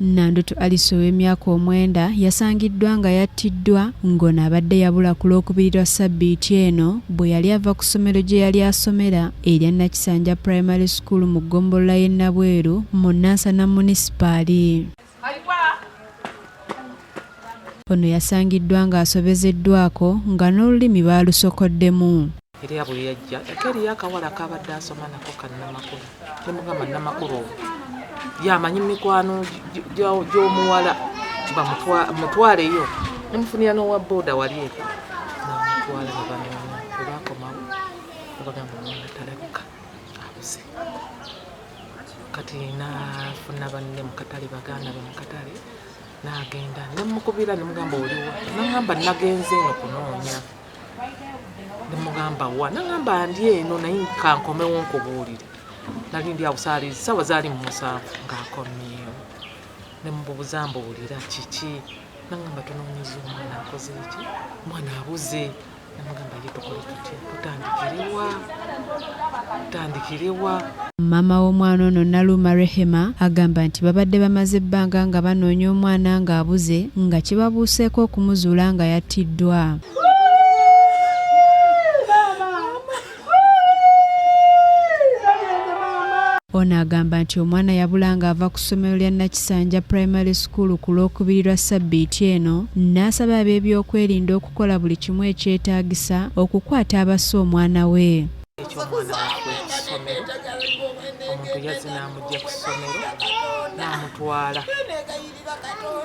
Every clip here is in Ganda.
Nandutu Alice ow'emyaka omwenda yasangiddwa nga yattiddwa ng'ono abadde yabula ku Lwokubiri lwa ssabbiiti eno bwe yali ava ku ssomero gye yali asomera erya Nakisanja Primary School mu ggombolola y'e Nabweru mu Nansana Munisipaali. Ono yasangiddwa ng'asobezeddwako nga n'olulimi baalusokoddemu. Era bwe yajja ate eriyo akawala akabadde asoma nako ka Namakula, ne mugamba Namakula oyo yamanyi mikwano gy'omuwala mutwaleyo, ne mufunira n'owa booda wali eka namutwala ne banoonya, bwe bakomawo ne bagamba omwana talabika abuze. Kati nafuna banne mu katale, baganda be mu katale, n'agenda ne mukubira ne mugamba oliwa, nangamba nagenze eno kunoonya, ne mugamba wa, nangamba ndi eno naye kankomewo nkubuulire. Nali ndi awo saali ssaawa zaali mu 7 ng'akomyewo, ne mubuuza mbuulira kiki, nangamba tunoonyeza omwana akoze ki, omwana abuze. Namugamba ye tukole tutya, tutandikirewa, tutandikirewa. Maama w'omwana ono Naluma Rehema agamba nti babadde bamaze ebbanga nga banoonya omwana ng'abuze nga kibabuuseeko okumuzuula nga yattiddwa. Ono agamba nti omwana yabula ng'ava ku ssomero lya Nakisanja Primary School ku Lwokubiri lwa ssabbiiti eno n'asaba ab'ebyokwerinda okukola buli kimu ekyetaagisa okukwata abasse omwana we. Eky'omwana waffe ku ssomero, omuntu yazze n'amugya ku ssomero n'amutwala,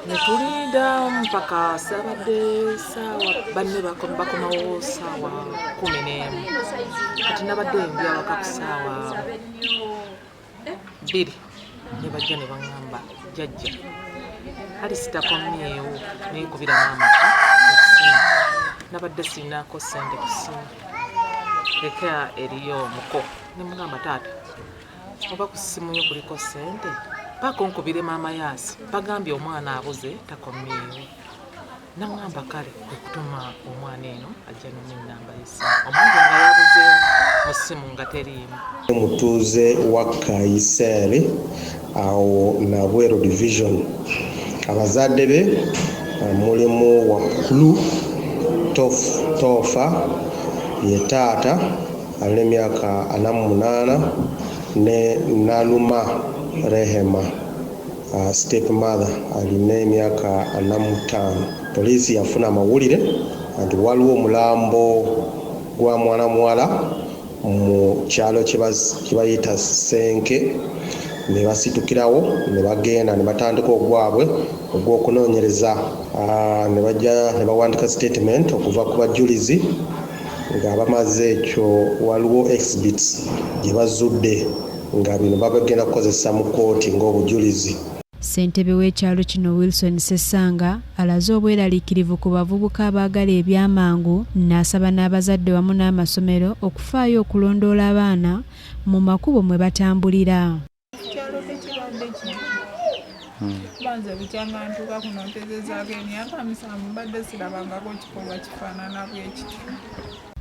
ne tulinda mpaka sabadde ssaawa banne bakomawo ssaawa 11. Kati nabadde ndi awaka ku ssaawa 2 ne bajja ne baŋŋamba jjajja Alice takomyewo, nenkubira maama essimu, nabadde sinaako ssente ku ssimu eka eriyo omuko, ne mugamba taata oba ku ssimu yo kuliko ssente paaka onkubire maama Yaasi bagambye omwana abuze takomyewo. Naŋŋamba kale kwe kutuma omwana eno ajja n'ennamba y'essimu, omwana nga yabuzeemu mu ssimu nga teriimu. Omutuuze wa Kayiseeri awo Nabweru Division, abazadde be mulimu Wakulu Tofa ye taata alina emyaka 48 ne Naluma Rehema step mother alina emyaka 45. Poliisi yafuna amawulire nti waliwo omulambo gwa mwana muwala mu kyalo kye bayita Ssenke, ne basitukirawo ne bagenda ne batandika ogwabwe ogw'okunoonyereza, ne bajja ne bawandika statement okuva ku bajulizi. Nga bamaze ekyo waliwo exhibits gye bazudde nga bino babagenda kukozesa mu kkooti ng'obujulizi. Ssentebe w'ekyalo kino Wilson Ssessanga alaze obweraliikirivu ku bavubuka abaagala ebyamangu n'asaba n'abazadde wamu n'amasomero okufaayo okulondoola abaana mu makubo mwe batambulira. Ekyalo tekibadde kibi, kuba nze bukyanga ntuuka kuno mpezezaako emyaka 7 mbadde sirabangako kikolwa kifaanana bwe kityo.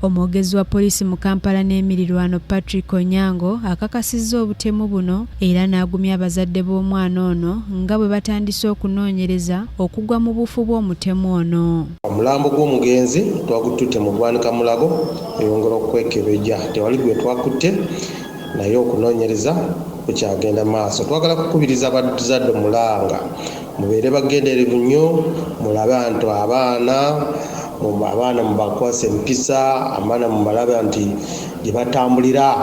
Omwogezi wa poliisi mu Kampala n'emirirwano Patrick Onyango akakasizza obutemu buno era n'agumya abazadde b'omwana ono nga bwe batandise okunoonyereza okugwa mu bufu bw'omutemu ono. Omulambo gw'omugenzi twagututte mu ggwanika Mulago eyongera okwekebejja, tewali gwe twakutte naye okunoonyereza kukyagenda maaso. Twagala kukubiriza abazadde omulanga mubeere bagenderevu nnyo, mulabe nti abaana mubakwase empisa, abaana mubalabe nti gye batambulira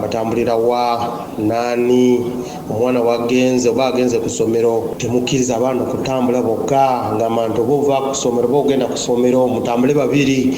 batambulira wa naani, omwana wagenze oba agenze ku ssomero. Temukkiriza abaana okutambula bokka, ngamba nti oba ova ku ssomero oba ogenda ku ssomero mutambule babiri.